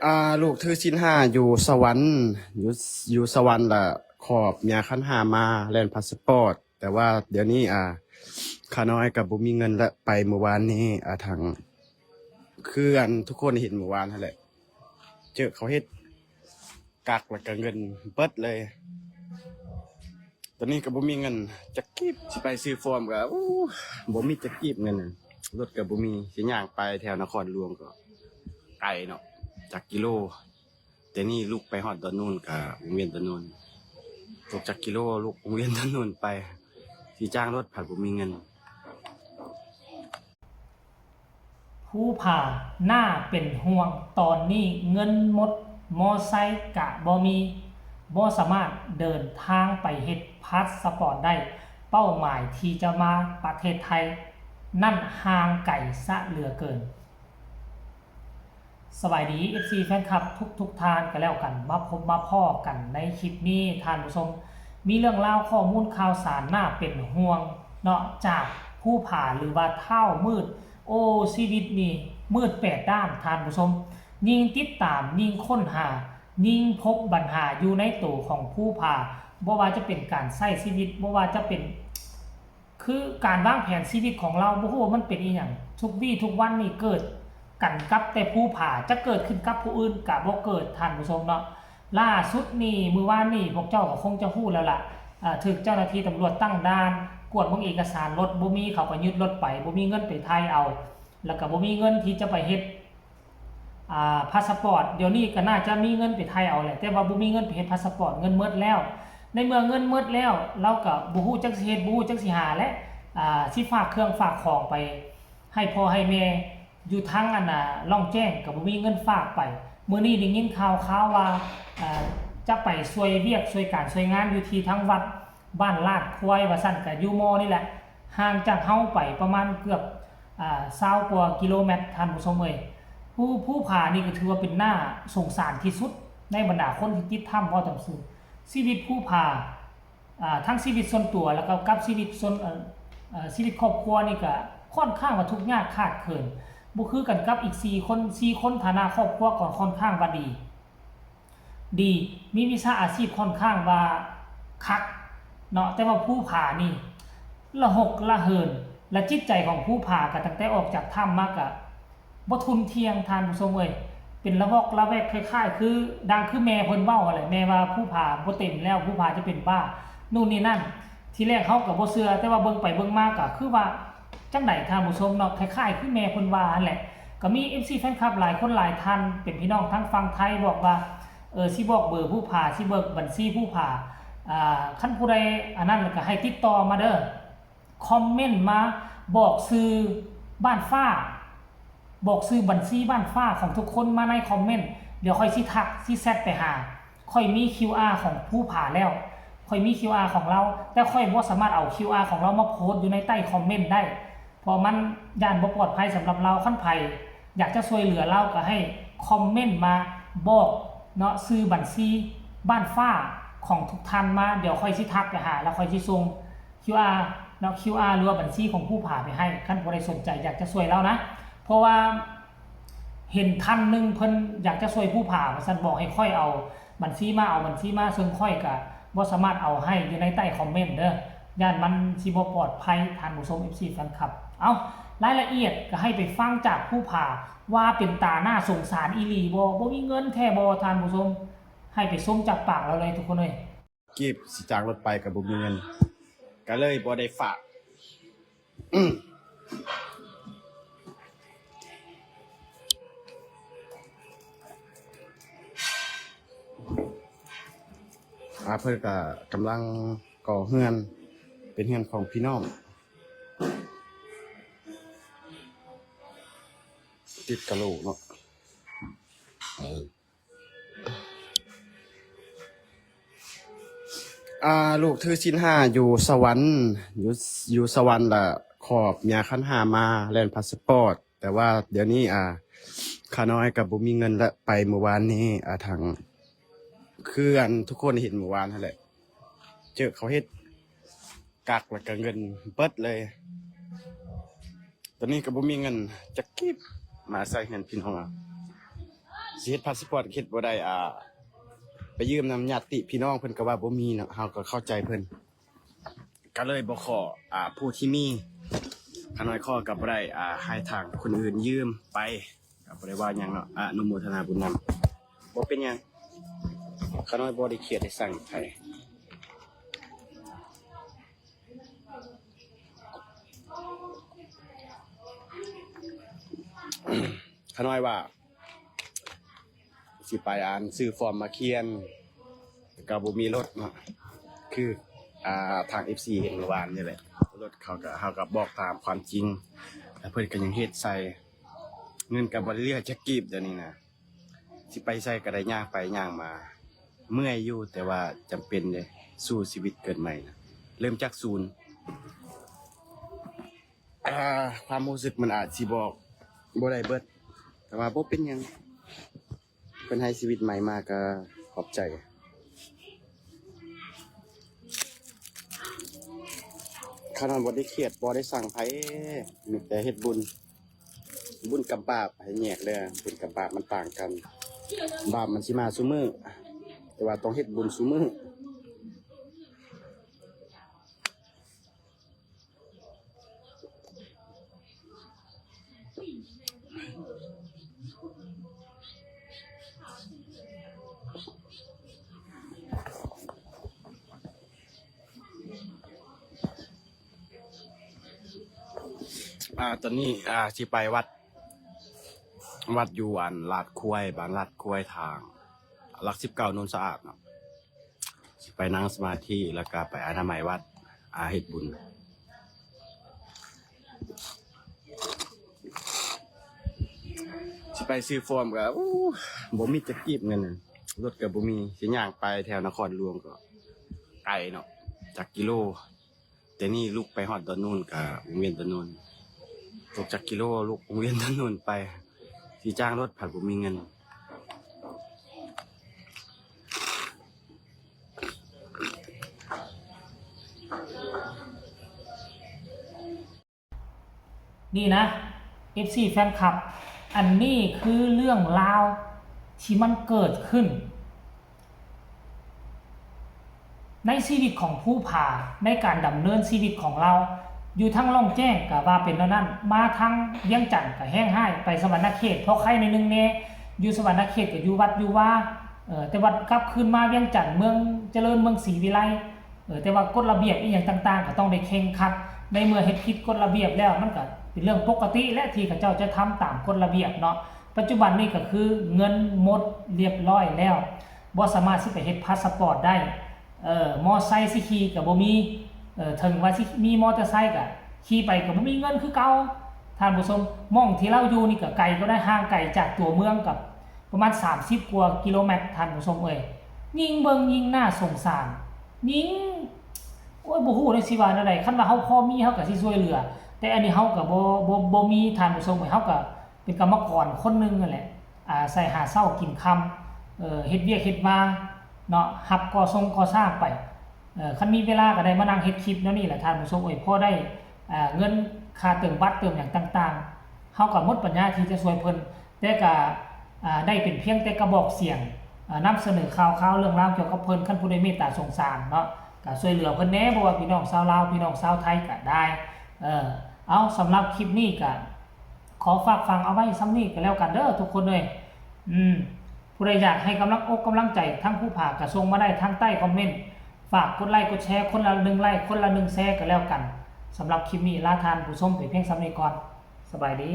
ອ່າ ລູກຖືສິນຫ້າຢູ່ສະຫວັນ ຢູ່ ຢູ່ສະຫວັນລະ ຂອບຍາຄັນຫ້າມາແລ່ນພາສປອດ ແຕ່ວ່າດຽວນີ້ ອ່າ ຂ້ານ້ອຍກໍບໍ່ມີເງິນລະ ໄປມື້ວານນີ້ ອ່າ ທາງ ຄືອັນທຸກຄົນເຫັນມື້ວານຫັ້ນແຫຼະ ເຈີເຂົາເຮັດ ກັກແລ້ວກໍເງິນເບິດເລີຍ. ຕອນນີ້ກໍບໍ່ມີເງິນຈັກກີບ ຊິໄປຊື້ຟອມກໍ ໂອ້ ບໍ່ມີຈັກກີບເງິນນະ ລົດກໍບໍ່ມີ ຊິຍ່າງໄປແຖວນະຄອນຫຼວງກໍໄກເນາະ ຈັກກິໂລ. ແຕ່ນີ້ລຸກໄປຮອດດອນໂນນ ກໍວົງວຽນດອນໂນນ ຕົກຈັກກິໂລ ລຸກວົງວຽນດອນໂນນໄປ ຊິຈ້າງລົດພັດບໍ່ມີເງິນ. ພູຜາໜ້າເປັນຫ່ວງ ຕອນນີ້ເງິນໝົດ ມໍໄຊກະບໍ່ມີ ບໍ່ສາມາດເດີນທາງໄປເຮັດພາສປອດໄດ້ ເປົ້າໝາຍທີ່ຈະມາປະເທດໄທນັ້ນຫ່າງໄກຊະເຫຼືອເກີນ. ສະບາຍດີ ເອັຟຊີ ແຟນຄລັບທຸກໆທ່ານກໍແລ້ວກັນ ມາພົບມາພໍ້ກັນໃນຄລິບນີ້ ທ່ານຜູ້ຊົມ ມີເລື່ອງລາວຂໍ້ມູນຂ່າວສານໜ້າເປັນຫ່ວງເນາະ ຈາກພູຜາ ຫຼືວ່າທ້າວມືດ. ໂອ້ ຊີວິດນີ້ມືດແປດດ້ານ ທ່ານຜູ້ຊົມ ຍິ່ງຕິດຕາມ ຍິ່ງຄົ້ນຫາ ຍິ່ງພົບບັນຫາຢູ່ໃນໂຕຂອງພູຜາ ບໍ່ວ່າຈະເປັນການໃຊ້ຊີວິດ ບໍ່ວ່າຈະເປັນ ຄືການວາງແຜນຊີວິດຂອງລາວ ບໍ່ຮູ້ວ່າມັນເປັນອີ່ຫຍັງ ທຸກວີທຸກວັນນີ້ເກີດກັນກັບແຕ່ພູຜາ ຈັກເກີດຂຶ້ນກັບຜູ້ອື່ນກະບໍ່ເກີດ ທ່ານຜູ້ຊົມເນາະ. ລ່າສຸດນີ້ ມື້ວານນີ້ ພວກເຈົ້າກໍຄົງຈະຮູ້ແລ້ວລະ ເອີ ຖືກເຈົ້າໜ້າທີ່ຕຳຫຼວດຕັ້ງດ່ານ ກວດເບິ່ງເອກະສານລົດ ບໍ່ມີ ເຂົາກໍຍຶດລົດໄປ ບໍ່ມີເງິນໄປຖ່າຍເອົາ ແລ້ວກໍບໍ່ມີເງິນທີ່ຈະໄປເຮັດ ອ່າ ພາສະປອດ ດຽວນີ້ກໍໜ້າຈະມີເງິນໄປໄທເອົາແຫຼະ ແຕ່ວ່າບໍ່ມີເງິນໄປເຮັດພາສະປອດ ເງິນໝົດແລ້ວ. ໃນເມື່ອເງິນໝົດແລ້ວ ລາວກໍບໍ່ຮູ້ຈັກຊິເຮັດ ບໍ່ຮູ້ຈັກຊິຫາແຫຼະ ອ່າ ຊິຝາກເຄື່ອງຝາກຂອງໄປໃຫ້ພໍ່ໃຫ້ແມ່ ຢູ່ທາງອັນນ່າ ລ່ອງແຈ້ງ ກໍບໍ່ມີເງິນຝາກໄປ. ມື້ນີ້ໄດ້ຍິນຂ່າວຄາວວ່າ ເອີ ຈະໄປຊ່ວຍວຽກຊ່ວຍການຊ່ວຍງານຢູ່ທີ່ທາງວັດ ບ້ານລາດຄວາຍວ່າຊັ້ນ ກະຢູ່ມໍນີ້ແຫຼະ ຫ່າງຈາກເຮົາໄປປະມານເກືອບ ອ່າ ຊາວກວ່າກິໂລແມັດ ທ່ານຜູ້ຊົມເອີຍ. ພູ ພູຜານີ້ກໍຖືວ່າເປັນໜ້າສົງສານທີ່ສຸດໃນບັນດາຄົນທີ່ຕິດຖ້ຳ ເວົ້າຕາມຊື່ ຊີວິດພູຜາ ອ່າ ທັງຊີວິດສ່ວນຕົວ ແລ້ວກໍກັບຊີວິດສ່ວນ ເອີ ເອີ ຊີວິດຄອບຄົວນີ້ກໍຂ້ອນຂ້າງວ່າທຸກຍາກຂາດເຂີນ ບໍ່ຄືກັນກັບອີກສີ່ຄົນ ສີ່ຄົນ ຖານະຄອບຄົວກໍຂ້ອນຂ້າງວ່າດີ. ດີ ມີວິຊາອາຊີບຂ້ອນຂ້າງວ່າຄັກເນາະ ແຕ່ວ່າພູຜານີ້ລະຫົກລະເຫີນ ແລະ ຈິດໃຈຂອງພູຜາກະຕັ້ງແຕ່ອອກຈາກຖ້ຳມາກະບໍ່ທຸ່ນທ່ຽງ ທ່ານຜູ້ຊົມເອີຍ ເປັນລະວອກລະແວກ ຄ້າຍໆຄື ດັ່ງຄືແມ່ເພິ່ນເວົ້າຫັ້ນແຫຼະ ແມ່ວ່າພູຜາບໍ່ເຕັມແລ້ວ ພູຜາຈະເປັນບ້າ ໂນ່ນນີ້ນັ້ນ. ທີແລກເຮົາກະບໍ່ເຊື່ອ ແຕ່ວ່າເບິ່ງໄປເບິ່ງມາກະຄືວ່າ ຈັ່ງໃດທ່ານຜູ້ຊົມເນາະ ຄ້າຍໆຄືແມ່ເພິ່ນວ່າຫັ້ນແຫຼະ. ກໍມີເອັຟຊີແຟນຄລັບຫຼາຍຄົນຫຼາຍທ່ານ ເປັນພີ່ນ້ອງທາງຝັ່ງໄທບອກວ່າ ເອີ ຊິບອກເບີພູຜາ ຊິບອກບັນຊີພູຜາ ອ່າ ຄັນຜູ້ໃດອັນນັ້ນກໍໃຫ້ຕິດຕໍ່ມາເດີ ຄອມເມັນມາບອກຊື່ບ້ານຟ້າ ບອກຊື່ບັນຊີບ້ານຟ້າຂອງທຸກຄົນມາໃນຄອມເມັນ ດຽວຂ້ອຍຊິທັກ ຊິແຊັດໄປຫາ. ຂ້ອຍມີຄິວອາຂອງພູຜາແລ້ວ ຂ້ອຍມີຄິວອາຂອງລາວ ແຕ່ຂ້ອຍບໍ່ສາມາດເອົາຄິວອາຂອງລາວມາໂພສຢູ່ໃນໃຕ້ຄອມເມັນໄດ້ ເພາະມັນຢ້ານບໍ່ປອດໄພສຳລັບລາວ. ຄັນໃຜຢາກຈະຊ່ວຍເຫຼືອລາວ ກໍໃຫ້ຄອມເມັນມາບອກເນາະ ຊື່ບັນຊີບ້ານຟ້າຂອງທຸກທ່ານມາ ດຽວຂ້ອຍຊິທັກໄປຫາ ແລ້ວຂ້ອຍຊິສົ່ງຄິວອາເນາະ ຄິວອາ ຫຼືວ່າບັນຊີຂອງພູຜາໄປໃຫ້ ຄັນຜູ້ໃດສົນໃຈຢາກຈະຊ່ວຍລາວນະ ເພາະວ່າ ເຫັນທ່ານໜຶ່ງເພິ່ນຢາກຈະຊ່ວຍພູຜາວ່າຊັ້ນ ບອກໃຫ້ຂ້ອຍເອົາບັນຊີມາ ເອົາບັນຊີມາ ເຊິ່ງຂ້ອຍກະບໍ່ສາມາດເອົາໃຫ້ຢູ່ໃນໃຕ້ຄອມເມັນເດີ ຢ້ານມັນຊິບໍ່ປອດໄພ ທ່ານຜູ້ຊົມ ເອັຟຊີແຟນຄລັບ. ເອົ້າ ລາຍລະອຽດກະໃຫ້ໄປຟັງຈາກພູຜາວ່າເປັນຕາໜ້າສົງສານອີ່ຫຼີບໍ່ ບໍ່ມີເງິນແທ້ບໍ່ ທ່ານຜູ້ຊົມ ໃຫ້ໄປຊົມຈາກປາກລາວເລີຍທຸກຄົນເອີຍ. ກີບຊິຈ້າງລົດໄປກໍບໍ່ມີເງິນ ກໍເລີຍບໍ່ໄດ້ຝາກ. ອ່າ ເພິ່ນກໍກຳລັງກໍ່ເຮືອນ ເປັນເຮືອນຂອງພີ່ນ້ອງ ຕິດກະໂຫຼກເນາະ ເອີ. ອ່າ ລູກຖືສິນຫ້າຢູ່ສະຫວັນ ຢູ່ ຢູ່ສະຫວັນລະ ຂອບຍາຄັນຫ້າມາແລ່ນພາສປອດ ແຕ່ວ່າດຽວນີ້ ອ່າ ຂ້ານ້ອຍກໍບໍ່ມີເງິນລະ ໄປມື້ວານນີ້ ອ່າ ທາງ ຄືອັນທຸກຄົນເຫັນມື້ວານຫັ້ນແຫຼະ ເຈີເຂົາເຮັດ ກັກແລ້ວກໍເງິນເບິດເລີຍ ຕອນນີ້ກໍບໍ່ມີເງິນຈັກກີບ ມາອາໄສເຮືອນພີ່ນ້ອງເອົາ. ຊິເຮັດພາສະປອດເຮັດບໍ່ໄດ້ ອ່າ ໄປຢືມນຳຍາດຕິພີ່ນ້ອງເພິ່ນກໍວ່າບໍ່ມີເນາະ ເຮົາກໍເຂົ້າໃຈເພິ່ນ ກໍເລີຍບໍ່ຂໍ ອ່າ ຜູ້ທີ່ມີ ຂ້ານ້ອຍຂໍກໍບໍ່ໄດ້ ອ່າ ໃຫ້ທາງຄົນອື່ນຢືມໄປ ກໍບໍ່ໄດ້ວ່າຫຍັງເນາະ ອະນຸໂມທະນາບຸນນຳ ບໍ່ເປັນຫຍັງ ຂ້ານ້ອຍບໍ່ໄດ້ຄຽດໄດ້ຊັງໃຜ. ຂ້ານ້ອຍວ່າຊິໄປ ອັນ ຊື້ຟອມມາຂຽນ ກໍບໍ່ມີລົດເນາະ ຄື ອ່າ ທາງເອັຟຊີເຫັນມື້ວານນີ້ແຫຼະ ລົດເຂົາກໍ ເຮົາກໍບອກຕາມຄວາມຈິງ ແລ້ວເພິ່ນກໍຍັງເຮັດໃສ່ ເງິນກໍບໍ່ໄດ້ເຫຼືອຈັກກີບດຽວນີ້ນະ. ຊິໄປໃສກໍໄດ້ ຍ່າງໄປຍ່າງມາ ເມື່ອຍຢູ່ ແຕ່ວ່າຈຳເປັນເດ້ ສູ້ຊີວິດເກີດໃໝ່ນະ ເລີ່ມຈາກສູນ. ອ່າ ຄວາມຮູ້ສຶກມັນອາດຊິບອກບໍ່ໄດ້ເບິດ ແຕ່ວ່າບໍ່ເປັນຫຍັງ ເພິ່ນໃຫ້ຊີວິດໃໝ່ມາກໍຂອບໃຈ. ຂ້ານ້ອຍບໍ່ໄດ້ຄຽດ ບໍ່ໄດ້ຊັງໃຜ ມີແຕ່ເຮັດບຸນ. ບຸນກັບບາບໃຫ້ແຍກເດີ ບຸນກັບບາບມັນຕ່າງກັນ ບາບມັນຊິມາຊຸມື້ ແຕ່ວ່າຕ້ອງເຮັດບຸນຊຸມື້. ອ່າ ຕອນນີ້ ອ່າ ຊິໄປວັດ ວັດຢູ່ ອັນ ລາດຄວາຍ ບ້ານລາດຄວາຍ ທາງຫຼັກສິບເກົ້າ ໂນນສະອາດເນາະ ຊິໄປນັ່ງສະມາທິ ແລ້ວກະໄປອະນາໄມວັດ ອ່າ ເຮັດບຸນ. ຊິໄປຊື້ຟອມກໍ ໂອ້ ບໍ່ມີຈັກກີບເງິນ ລົດກໍບໍ່ມີ ຊິຍ່າງໄປແຖວນະຄອນຫຼວງກໍໄກເນາະ ຈັກກິໂລ. ແຕ່ນີ້ລຸກໄປຮອດດອນໂນນກໍວົງວຽນດອນໂນນ ຕົກຈັກກິໂລ ລຸກວົງວຽນດອນໂນນໄປ ຊິຈ້າງລົດພັດບໍ່ມີເງິນ. ນີ້ນະ ເອັຟຊີ ແຟນຄລັບ ອັນນີ້ຄືເລື່ອງລາວທີ່ມັນເກີດຂຶ້ນໃນຊີວິດຂອງພູຜາ ໃນການດຳເນີນຊີວິດຂອງລາວ ຢູ່ທາງລ່ອງແຈ້ງກໍວ່າເປັນແນວນັ້ນ ມາທາງວຽງຈັນກໍແຮງຮ້າຍ ໄປສະຫວັນນະເຂດພໍໄຄໜ້ອຍໜຶ່ງແດ່ ຢູ່ສະຫວັນນະເຂດກໍຢູ່ວັດຢູ່ວາ ເອີ ແຕ່ວ່າກັບຄືນມາວຽງຈັນ ເມືອງຈະເລີນ ເມືອງສີວິໄລ ເອີ ແຕ່ວ່າກົດລະບຽບອີ່ຫຍັງຕ່າງໆ ກໍຕ້ອງໄດ້ເຄັ່ງຄັດ ໃນເມື່ອເຮັດຜິດກົດລະບຽບແລ້ວ ມັນກໍເປັນເລື່ອງປົກກະຕິແຫຼະ ທີ່ເຂົາເຈົ້າຈະທຳຕາມກົດລະບຽບເນາະ. ປັດຈຸບັນນີ້ກໍຄືເງິນໝົດລຽບຮ້ອຍແລ້ວ ບໍ່ສາມາດຊິໄປເຮັດພາສະປອດໄດ້ ເອີ ມໍໄຊຊິຂີ່ກໍບໍ່ມີ ເອີ ເຖິງວ່າຊິມີມໍເຕີໄຊກໍຂີ່ໄປກໍບໍ່ມີເງິນຄືເກົ່າ ທ່ານຜູ້ຊົມ. ໝ່ອງທີ່ລາວຢູ່ນີ້ກໍໄກກໍໄດ້ ຫ່າງໄກຈາກຕົວເມືອງກໍ ປະມານສາມສິບກວ່າກິໂລແມັດ ທ່ານຜູ້ຊົມເອີຍ ຍິ່ງເບິ່ງຍິ່ງໜ້າສົງສານ ຍິ່ງ ໂອ້ຍ ບໍ່ຮູ້ເດ້ຊິວ່າແນວໃດ ຄັນວ່າເຮົາພໍມີເຮົາກໍຊິຊ່ວຍເຫຼືອ ແຕ່ອັນນີ້ເຮົາກໍບໍ່ ບໍ່ ບໍ່ມີ ທ່ານຜູ້ຊົມເອີຍ ເຮົາກໍເປັນກຳມະກອນຄົນໜຶ່ງນັ້ນແຫຼະ ອາໄສຫາເຊົ້າກິນຄ່ຳ ເຮັດວຽກເຮັດງານເນາະ ຮັບກໍ່ຊົງກໍ່ສ້າງໄປ ເອີ ຄັນມີເວລາກໍໄດ້ມານັ່ງເຮັດຄລິບແນວນີ້ແຫຼະ ທ່ານຜູ້ຊົມເອີຍ ພໍໄດ້ ເອີ ເງິນຄ່າເຕີມບັດເຕີມຫຍັງຕ່າງໆ ເຮົາກໍໝົດປັນຍາທີ່ຈະຊ່ວຍເພິ່ນ ແຕ່ກໍ ອ່າ ໄດ້ເປັນພຽງແຕ່ກະບອກສຽງ ອ່າ ນຳສະເໜີຂ່າວຄາວເລື່ອງລາວກ່ຽວກັບເພິ່ນ ຄັນຜູ້ໃດເມດຕາສົງສານເນາະ ກໍຊ່ວຍເຫຼືອເພິ່ນແດ່ ບໍ່ວ່າພີ່ນ້ອງຊາວລາວ ພີ່ນ້ອງຊາວໄທກໍໄດ້ ເອີ ເອົາ ສຳລັບຄລິບນີ້ກໍຂໍຝາກຝັງເອົາໄວ້ສ່ຳນີ້ກໍແລ້ວກັນເດີທຸກຄົນເອີຍ ອືມ ຜູ້ໃດຢາກໃຫ້ກຳລັງອົກກຳລັງໃຈທາງພູຜາ ກໍສົ່ງມາໄດ້ທາງໃຕ້ຄອມເມັນ ຝາກກົດໄລ້ກົດແຊ ຄົນລະໜຶ່ງໄລ້ ຄົນລະໜຶ່ງແຊກໍແລ້ວກັນ ສຳລັບຄລິບນີ້ລາທ່ານຜູ້ຊົມໄປພຽງສ່ຳນີ້ກ່ອນ ສະບາຍດີ.